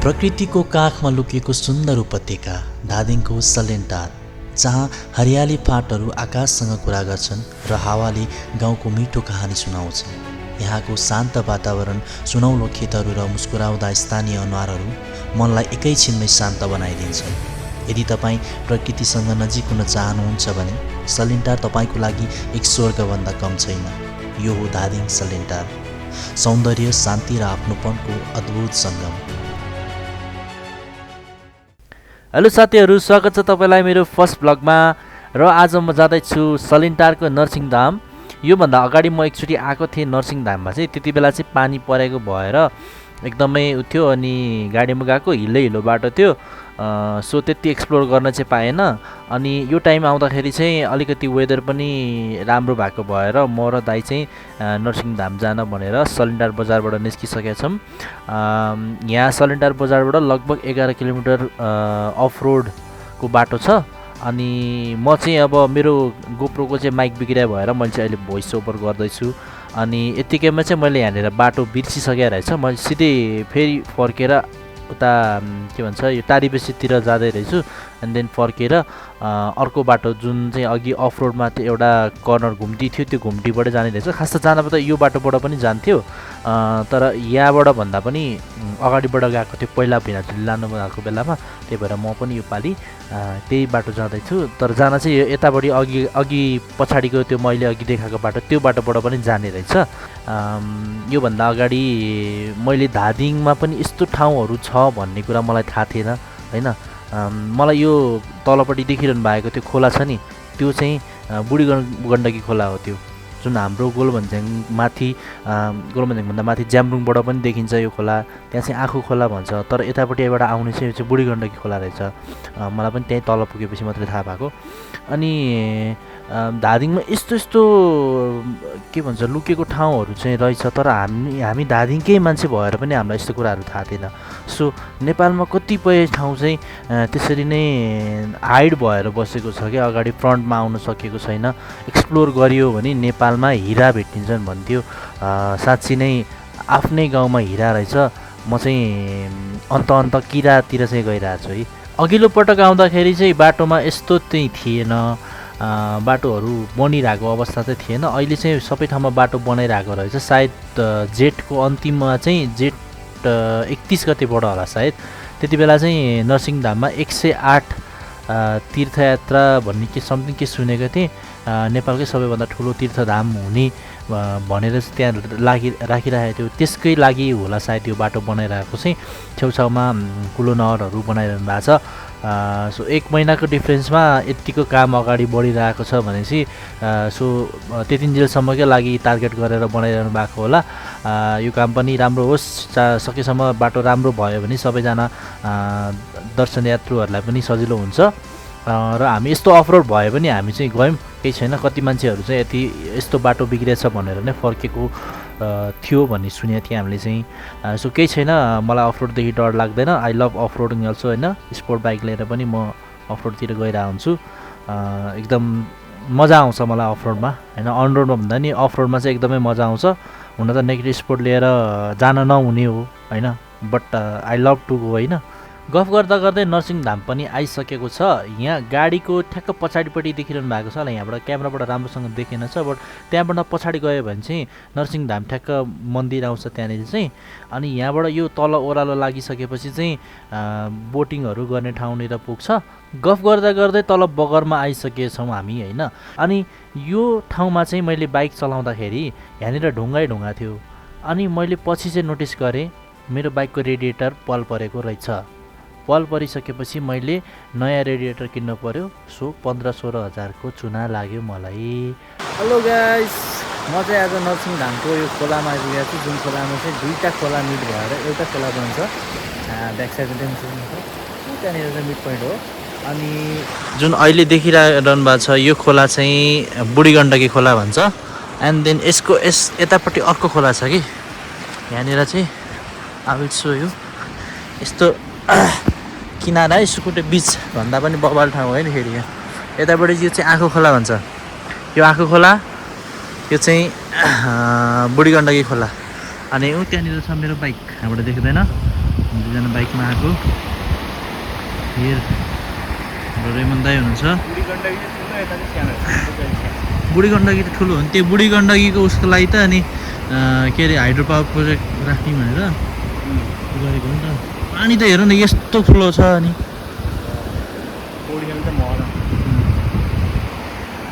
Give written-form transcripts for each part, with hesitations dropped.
प्रकृतिको काखमा लुकिएको सुन्दर उपत्यका धादिङको सलेन्टार, जहाँ हरियाली फाँटहरू आकाशसँग कुरा गर्छन् र हावाले गाउँको मिठो कहानी सुनाउँछ। यहाँको शान्त वातावरण, सुनौलो खेतहरू र मुस्कुराउँदा स्थानीय अनुहारहरू मनलाई एकैछिनमै शान्त बनाइदिन्छ। यदि तपाईँ प्रकृतिसँग नजिक हुन चाहनुहुन्छ भने सलेन्टार तपाईँको लागि एक स्वर्गभन्दा कम छैन। यो हो धादिङ सलेन्टार, सौन्दर्य, शान्ति र आफ्नोपनको अद्भुत सङ्गम। हेलो साथीहरू, स्वागत छ तपाईँलाई मेरो फर्स्ट ब्लगमा। र आज म जाँदैछु सलेन्टारको नरसिंहधाम। योभन्दा अगाडि म एकचोटि आएको थिएँ नरसिंहधाममा चाहिँ। त्यति बेला चाहिँ पानी परेको भएर एकदमै थियो अनि गाडीमा गएको हिलो बाटो थियो, सो त्यति एक्सप्लोर गर्न चाहिँ पाएन। अनि यो टाइम आउँदाखेरि चाहिँ अलिकति वेदर पनि राम्रो भएको भएर म र दाइ चाहिँ नरसिंहधाम जान भनेर सलेन्टार बजारबाट निस्किसकेका छौँ। यहाँ सलेन्टार बजारबाट लगभग 11 किलोमिटर अफ रोडको बाटो छ। अनि म चाहिँ अब मेरो गोप्रोको चाहिँ माइक बिग्रिया भएर मैले चाहिँ अहिले भोइस ओभर गर्दैछु। अनि यत्तिकैमा चाहिँ मैले यहाँनिर बाटो बिर्सिसकेको रहेछ। मैले सिधै फेरि फर्केर उता के भन्छ यो टारीबेसीतिर जाँदै रहेछु। एन्ड देन फर्केर अर्को बाटो जुन चाहिँ अघि अफ रोडमा त्यो एउटा कर्नर घुम्ती थियो, त्यो घुम्टीबाट जाने रहेछ। खास त जान त यो बाटोबाट पनि जान्थ्यो, तर यहाँबाट भन्दा पनि अगाडिबाट गएको थियो पहिला भिनाजुली लानु भएको बेलामा। त्यही भएर म पनि योपालि त्यही बाटो जाँदैछु। तर जान चाहिँ यतापट्टि अघि पछाडिको त्यो मैले अघि देखाएको बाटो, त्यो बाटोबाट पनि जाने रहेछ। योभन्दा अगाडि मैले धादिङमा पनि यस्तो ठाउँहरू छ भन्ने कुरा मलाई थाहा थिएन होइन। मलाई यो तलपट्टि देखिरहनु भएको त्यो खोला छ नि, त्यो चाहिँ बुढी गण्डकी खोला हो। त्यो जुन हाम्रो गोलभन्ज्याङ माथि, गोलभन्ज्याङभन्दा माथि ज्याम्रुङबाट पनि देखिन्छ यो खोला। त्यहाँ चाहिँ आँखु खोला भन्छ, तर यतापट्टिबाट आउने चाहिँ यो चाहिँ बुढी गण्डकी खोला रहेछ। मलाई पनि त्यहीँ तल पुगेपछि मात्रै थाहा भएको। अनि धादिङमा यस्तो के भन्छ लुकेको ठाउँहरू चाहिँ रहेछ, तर हामी धादिङकै मान्छे भएर पनि हामीलाई यस्तो कुराहरू थाहा थिएन। सो नेपालमा कतिपय ठाउँ चाहिँ त्यसरी नै हाइड भएर बसेको छ क्या, अगाडि फ्रन्टमा आउन सकेको छैन। एक्सप्लोर गरियो भने नेपालमा हिरा भेटिन्छन् भन्थ्यो। साँच्ची नै आफ्नै गाउँमा हिरा रहेछ। म चाहिँ अन्त किरातिर चाहिँ गइरहेको छु है। अघिल्लो पटक आउँदाखेरि चाहिँ बाटोमा यस्तो चाहिँ थिएन, बाटोहरू बनिरहेको अवस्था चाहिँ थिएन। अहिले चाहिँ सबै ठाउँमा बाटो बनाइरहेको रहेछ। सायद जेठको अन्तिममा चाहिँ जेठ 31 गतेबाट होला सायद। त्यति बेला चाहिँ नरसिंहधाममा 108 तीर्थयात्रा भन्ने के समथिङ के सुनेको थिएँ। नेपालकै सबैभन्दा ठुलो तीर्थधाम हुने भनेर चाहिँ त्यहाँ राखिरहेको थियो। त्यसकै लागि होला सायद यो बाटो बनाइरहेको चाहिँ। छेउछाउमा कुलो नहरहरू बनाइरहनु भएको छ। सो 1 महिनाको डिफ्रेन्समा यत्तिको काम अगाडि बढिरहेको छ भनेपछि सो त्यतिन्जेलसम्मकै लागि टार्गेट गरेर बनाइरहनु भएको होला। यो काम पनि राम्रो होस्, सकेसम्म बाटो राम्रो भयो भने सबैजना दर्शनयात्रुहरूलाई पनि सजिलो हुन्छ। र हामी यस्तो अफरोड भयो भने हामी चाहिँ गयौँ, केही छैन। कति मान्छेहरू चाहिँ यस्तो बाटो बिग्रेछ भनेर नै फर्केको थियो भन्ने सुनेको थिएँ हामीले चाहिँ। सो केही छैन, मलाई अफरोडदेखि डर लाग्दैन। आई लभ अफरोडिङ अल्सो होइन। स्पोर्ट बाइक लिएर पनि म अफरोडतिर गइरहेको हुन्छु। एकदम मजा आउँछ मलाई अफरोडमा होइन। अनरोडमा भन्दा नि अफरोडमा चाहिँ एकदमै मजा आउँछ। हुन त नेगेटिभ स्पोर्ट लिएर जान नहुने हो होइन, but I love to go होइन। गफ गर्दा गर्दै नरसिंहधाम पनि आइसकेको छ। यहाँ गाडीको ठ्याक्क पछाडिपट्टि देखिरहनु भएको छ होला, यहाँबाट क्यामेराबाट राम्रोसँग देखेन छ, बट त्यहाँबाट पछाडि गयो भने चाहिँ नरसिंहधाम ठ्याक्क मन्दिर आउँछ त्यहाँनिर चाहिँ। अनि यहाँबाट यो तल ओह्रालो लागिसकेपछि चाहिँ बोटिङहरू गर्ने ठाउँनिर पुग्छ। गफ गर्दा गर्दै तल बगरमा आइसकेछौँ हामी होइन। अनि यो ठाउँमा चाहिँ मैले बाइक चलाउँदाखेरि यहाँनिर ढुङ्गा थियो। अनि मैले पछि चाहिँ नोटिस गरेँ मेरो बाइकको रेडिएटर पल परेको रहेछ। पल परिसकेपछि मैले नयाँ रेडिएटर किन्नु पर्यो। सो 15-16 हजारको चुना लाग्यो मलाई। हेलो गाइस, म चाहिँ आज नरसिंहधामको यो खोलामा आइपुगेको छु, जुन खोलामा चाहिँ 2टा खोला मिट भएर एउटा खोला बन्छ। ब्याक साइडमा त्यहाँनिर चाहिँ मिड पोइन्ट हो। अनि जुन अहिले देखिरहनु भएको छ यो खोला चाहिँ बुढी गण्डकी खोला भन्छ। एन्ड देन यतापट्टि अर्को खोला छ कि यहाँनिर चाहिँ अब यो यस्तो किनारा सुकुटे बिच भन्दा पनि बबाल ठाउँ होइन फेरि। यहाँ यतापट्टि यो चाहिँ आँखु खोला भन्छ। यो आँखु खोला, यो चाहिँ बुढी गण्डकी खोला। अनि त्यहाँनिर छ मेरो बाइक, यहाँबाट देख्दैन। दुईजना बाइकमा आएको हिर रेमन दाई हुनुहुन्छ बुढी गण्डकी त ठुलो हो नि त्यो बुढी गण्डकीको उसको लागि त अनि के अरे हाइड्रो पावर प्रोजेक्ट राख्ने भनेर गरेको हो नि त पानी त हेर न यस्तो ठुलो छ अनि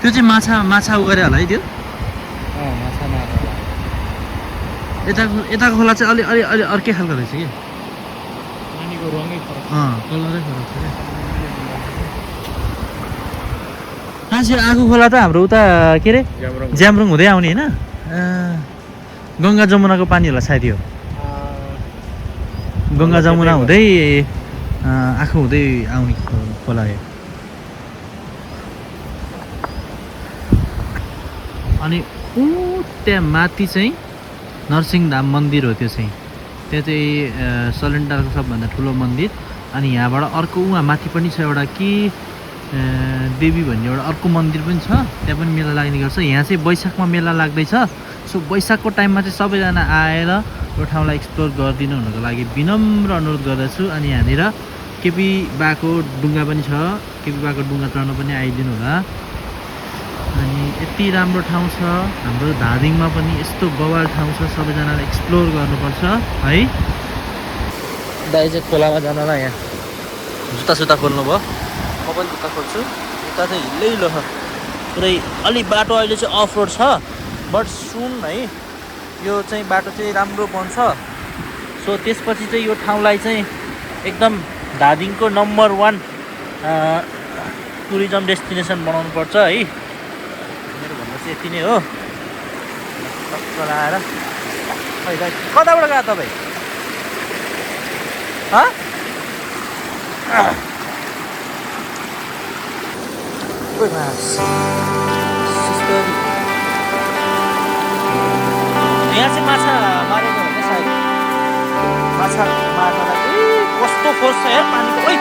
त्यो चाहिँ माछा उ गरे होला है त्यो यताको खोला चाहिँ अलि अलि अलि अर्कै खालको रहेछ कि कलरै फरक छ क्या खासै आगो खोला त हाम्रो उता के अरे ज्याम्रुङ हुँदै आउने होइन गङ्गा जमुनाको पानी होला सायद यो गङ्गा जमुना हुँदै आँखु हुँदै आउने खोला यो अनि ऊ त्यहाँ माथि चाहिँ नरसिंहधाम मन्दिर हो त्यो चाहिँ त्यहाँ चाहिँ सलेन्डारको सबभन्दा ठुलो मन्दिर अनि यहाँबाट अर्को उहाँ माथि पनि छ एउटा के देवी भन्ने एउटा अर्को मन्दिर पनि छ त्यहाँ पनि मेला लाग्ने गर्छ यहाँ चाहिँ वैशाखमा मेला लाग्दैछ सो वैशाखको टाइममा चाहिँ सबैजना आएर यो ठाउँलाई एक्सप्लोर गरिदिनु हुनको लागि विनम्र अनुरोध गर्दछु अनि यहाँनिर केपी बाको डुङ्गा पनि छ केपी बाको डुङ्गा चढ्न पनि आइदिनु होला अनि यति राम्रो ठाउँ छ हाम्रो धादिङमा पनि यस्तो बवाल ठाउँ छ सबैजनाले एक्सप्लोर गर्नुपर्छ है दाइ चाहिँ खोलामा जानलाई यहाँ जुत्ता खोल्नु भयो म पनि जुत्ता खोल्छु जुत्ता चाहिँ हिल्लै छ पुरै अलि बाटो अहिले चाहिँ अफ रोड छ बट सुन है यो चाहिँ बाटो चाहिँ राम्रो बन्छ सो त्यसपछि चाहिँ यो ठाउँलाई चाहिँ एकदम धादिङको नम्बर 1 टुरिज्म डेस्टिनेसन बनाउनु पर्छ है मेरो भन्दा चाहिँ यति नै हो चलाएर खै दाइ कताबाट गयो तपाईँ यहाँ चाहिँ माछा मारेको भने सायद माछा मार्नलाई कस्तो फोर्स छ यार पानीको ओइ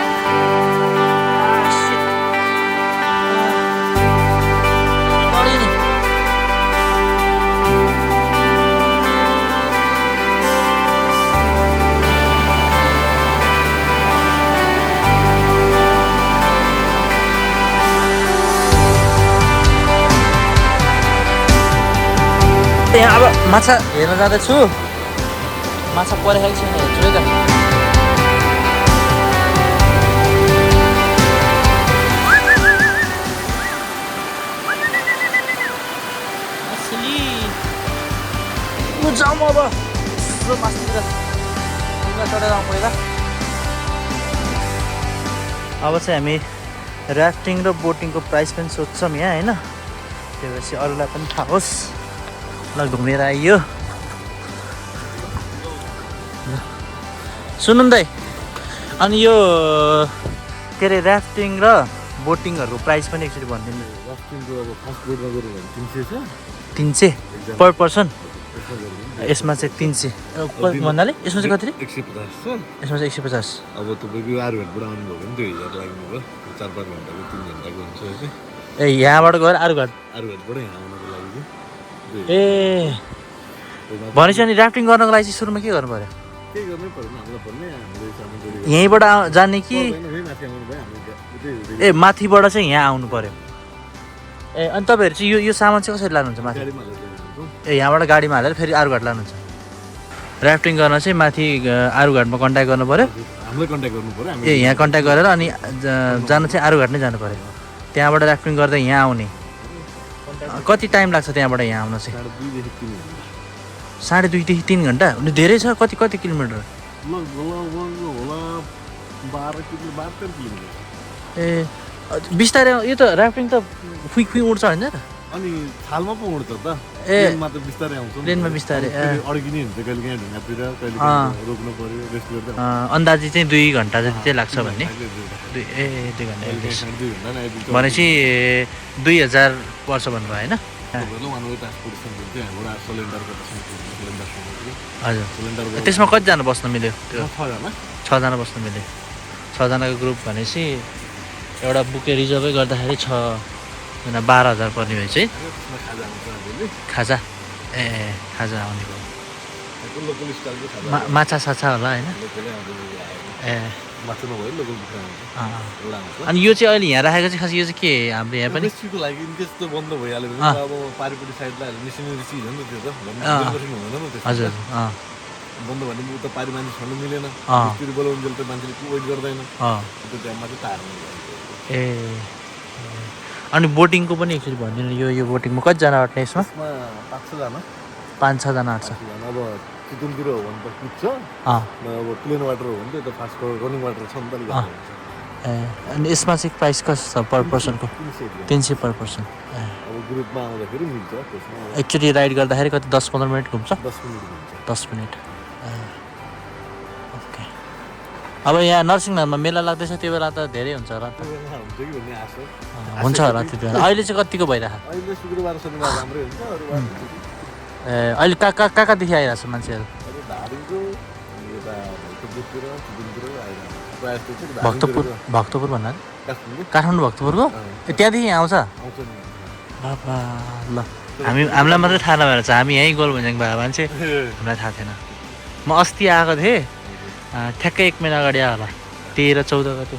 यहाँ अब माछा हेर्न जाँदैछु माछा परेको छैन हेर्छु है त जाउँ अब मासुतिर ढुङ्गा चढेर आउँ पहिला अब चाहिँ हामी राफ्टिङ र बोटिङको प्राइस पनि सोध्छौँ यहाँ होइन त्यो भएपछि अरूलाई पनि थाहा होस् ल घुमेर आइयो सुन्नु दाइ अनि यो के अरे राफ्टिङ र बोटिङहरूको प्राइस पनि एकचोटि भनिदिनु राफ्टिङको अब फर्स्ट बोटमा गऱ्यो भने 300 छ 300 पर पर्सन यसमा चाहिँ 300 भन्नाले यसमा चाहिँ कति 150 छ यसमा चाहिँ 150 अब तपाईँको आरुघाटबाट आउनुभयो भने 2000 लाग्ने भयो 4-5 घन्टाको 3 घन्टाको हुन्छ चाहिँ ए यहाँबाट गएर आरुघाटबाट यहाँ आउनको लागि चाहिँ ए भनेपछि अनि राफ्टिङ गर्नको लागि चाहिँ सुरुमा के गर्नु पर्यो केही गर्नै पर्दैन हामीलाई पर्ने हाम्रो सामान जोडी यहीँबाट जाने कि माथि आउनु भयो हामी ए माथिबाट चाहिँ यहाँ आउनु पर्यो ए अनि तपाईँहरू चाहिँ यो सामान चाहिँ कसरी लानुहुन्छ माथि गाडीमा हालेर जान्छ ए यहाँबाट गाडीमा हालेर फेरि आरुघाट लानुहुन्छ राफ्टिङ गर्न चाहिँ माथि आरुघाटमा कन्ट्याक्ट गर्नु पर्यो हामीलाई कन्ट्याक्ट गर्नु पर्यो ए यहाँ कन्ट्याक्ट गरेर अनि जानु चाहिँ आरुघाट नै जानु पर्यो त्यहाँबाट राफ्टिङ गर्दा यहाँ आउने कति टाइम लाग्छ त्यहाँबाट यहाँ आउन चाहिँ 2.5 देखि 3 घन्टा धेरै छ कति कति किलोमिटर होला 12 किलोमिटर ए बिस्तारै यो त राफ्टिङ त खुइ उड्छ होइन त अनि थालमा पो उड्छ त ए प्लेनमा त बिस्तारै आउँछ प्लेनमा बिस्तारै अड्किने हुन्छ कहिले काहीँ ढुङ्गातिर कहिले रोक्नु पर्यो रेस्ट गर्दा अन्दाजी चाहिँ 2 घन्टा जति चाहिँ लाग्छ भन्ने 2 घन्टा भनेपछि 2000 पर्छ भन्नुभयो होइन हजुर त्यसमा कतिजना बस्न मिल्यो त्यो 6जना बस्न मिल्यो 6जनाको ग्रुप भनेपछि एउटा बुके रिजर्भै गर्दाखेरि 6जना 12,000 पर्ने भएपछि खाजा ए खाजा आउने भयो लोकल स्टाइलको खाजा माछा साछा होला होइन लोकलै आउँछ ए माछा नभए लोकल कुखुरा आउँछ एउटा आउँछ अनि यो चाहिँ अहिले यहाँ राखेको चाहिँ खास यो चाहिँ के हाम्रो यहाँ पनि रेस्क्युको लागि इनकेस त्यो बन्द भइहाल्यो भने अब पारिपट्टि साइडलाई मिसिनरी चिज हो नि त त्यो त जेनेरेसन हुँदैन नि त्यसमा हजुर बन्द भने उता पारि मान्छे छोड्नु मिलेन मिस्त्री बोलाउन्जेल त मान्छेले वेट गर्दैन त्यो टाइममा चाहिँ तार्नु ए अनि बोटिङको पनि एकचोटि भनिदिनु यो बोटिङमा कतिजना अट्ने यसमा त्यसमा 500 जना 5-6 जना अट्छ अब चितुनतिर हो भने त कुद्छ अब प्लेन वाटर हो भने त यता फास्ट रनिङ वाटर छ नि त अलिक ए अनि यसमा चाहिँ प्राइस कस्तो छ पर पर्सनको 300 पर पर्सन अब ग्रुपमा आउँदाखेरि मिल्छ त्यसमा एकचोटि राइड गर्दाखेरि कति 10-15 मिनट घुम्छ 10 मिनट हुन्छ 10 मिनट ओके अब यहाँ नरसिंहधाममा मेला लाग्दैछ त्यो बेला त धेरै हुन्छ होला त हुन्छ कि भन्ने आशा हुन्छ होला त्यति बेला अहिले चाहिँ कतिको भइरहेको अहिले शुक्रबार शनिबार राम्रै हुन्छ अरू बार ए अहिले कहाँदेखि आइरहेको छ मान्छेहरू अब धादिङको यता भक्तपुरतिर चितुनतिर आइरहेको प्रायः जस्तो चाहिँ भक्तपुर भन्नाले काठमाडौँ काठमाडौँ भक्तपुरको त्यहाँदेखि आउँछ आउँछ नि बाबा ल हामीलाई मात्रै थाहा नभएर चाहिँ हामी यहीँ गोल भन्ज्याङ भए मान्छे हामीलाई थाहा थिएन म अस्ति आएको थिएँ ठ्याक्कै 1 महिना अगाडि आयो होला 13-14 गते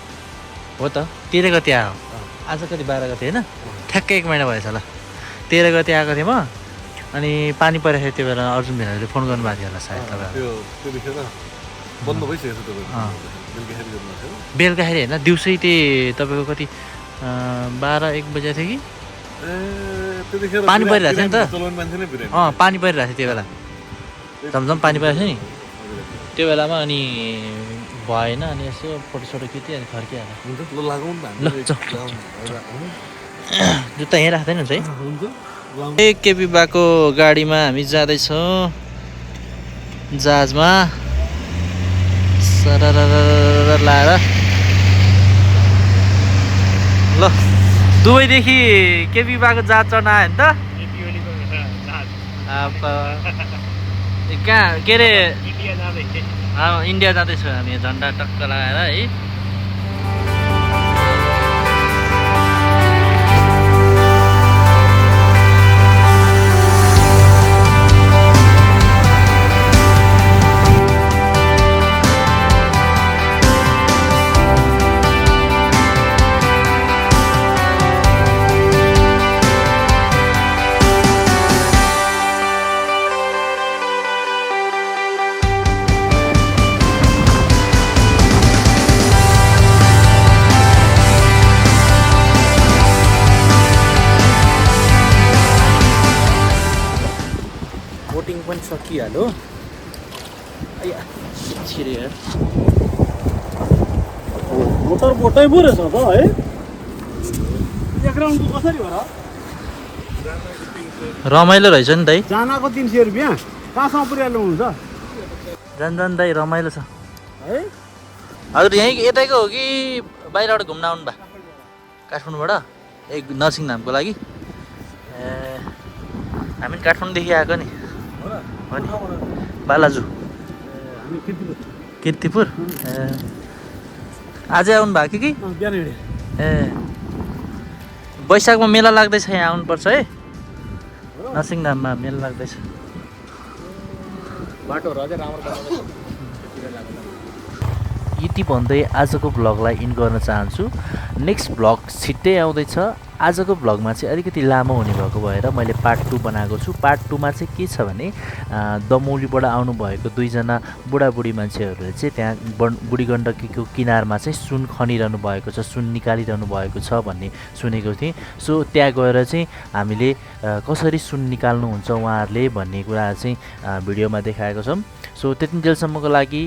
हो त 13 गते आयो आज कति 12 गते होइन ठ्याक्कै 1 महिना भएछ होला 13 गते आएको थिएँ म अनि पानी परेको थियो त्यो बेला अर्जुन भेनाले फोन गर्नुभएको थियो होला सायद तपाईँहरू त्यतिखेर बन्द भइसकेको छ बेलुकाखेरि गर्नु थियो बेलुकाखेरि होइन दिउँसै त्यही तपाईँको कति 12-1 बजे थियो कि त्यतिखेर पानी परिरहेको थियो नि त चलाउने मान्छे नै भिरेन पानी परिरहेको थियो त्यो बेला झमझम पानी परेको थियो नि त्यो बेलामा अनि भएन अनि यसो फोटोसोटो खिच्यो अनि फर्किहाल्यो हुन्छ ल लगाउँ न ल जुत्ता यहीँ राख्दैन हुन्छ है हुन्छ ए केपी बाको गाडीमा हामी जाँदैछौँ जहाजमा सरर लाएर ल दुबईदेखि केपी बाको जहाज चढ्न आयो नि त कहाँ के अरे इन्डिया जाँदैछौँ हामी झन्डा टक्क लगाएर है बोटिङ पनि सकिहाल्यो मोटर बोटै पो रहेछ त है एक राउन्डको कसरी हो र रमाइलो रहेछ नि दाइ जानाको 300 रुपियाँ कहाँसम्म पुर्याउनु हुन्छ जान दाइ रमाइलो छ है हजुर यहीँ यतैको हो कि बाहिरबाट घुम्न आउनु भयो काठमाडौँबाट ए नरसिंहधामको लागि ए हामी काठमाडौँदेखि आएको नि हो नि बालाजु हामी किर्तिपुर ए आजै आउनु भएको कि बिहान ए वैशाखमा मेला लाग्दैछ यहाँ आउनुपर्छ है नरसिंहधाममा मेला लाग्दैछ बाटोहरू अझै राम्रो यति भन्दै आजको भ्लगलाई इन गर्न चाहन्छु नेक्स्ट भ्लग छिट्टै आउँदैछ आजको भ्लगमा चाहिँ अलिकति लामो हुने भएको भएर मैले पार्ट 2 बनाएको छु पार्ट 2 मा चाहिँ के छ भने दमौलीबाट आउनुभएको 2 जना बुढाबुढी मान्छेहरूले चाहिँ त्यहाँ बुढी गण्डकीको किनारमा चाहिँ सुन खनिरहनु भएको छ सुन निकालिरहनु भएको छ भन्ने सुनेको थिएँ सो त्यहाँ गएर चाहिँ हामीले कसरी सुन निकाल्नुहुन्छ उहाँहरूले भन्ने कुरा चाहिँ भिडियोमा देखाएको छौँ सो त्यतिन्जेलसम्मको लागि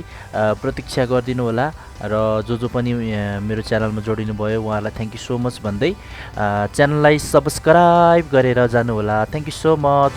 प्रतीक्षा गरिदिनु होला र जो पनि मेरो च्यानलमा जोडिनु भयो उहाँहरूलाई थ्याङ्क यू सो मच भन्दै च्यानललाई सब्स्क्राइब गरेर जानु होला थ्याङ्क यू सो मच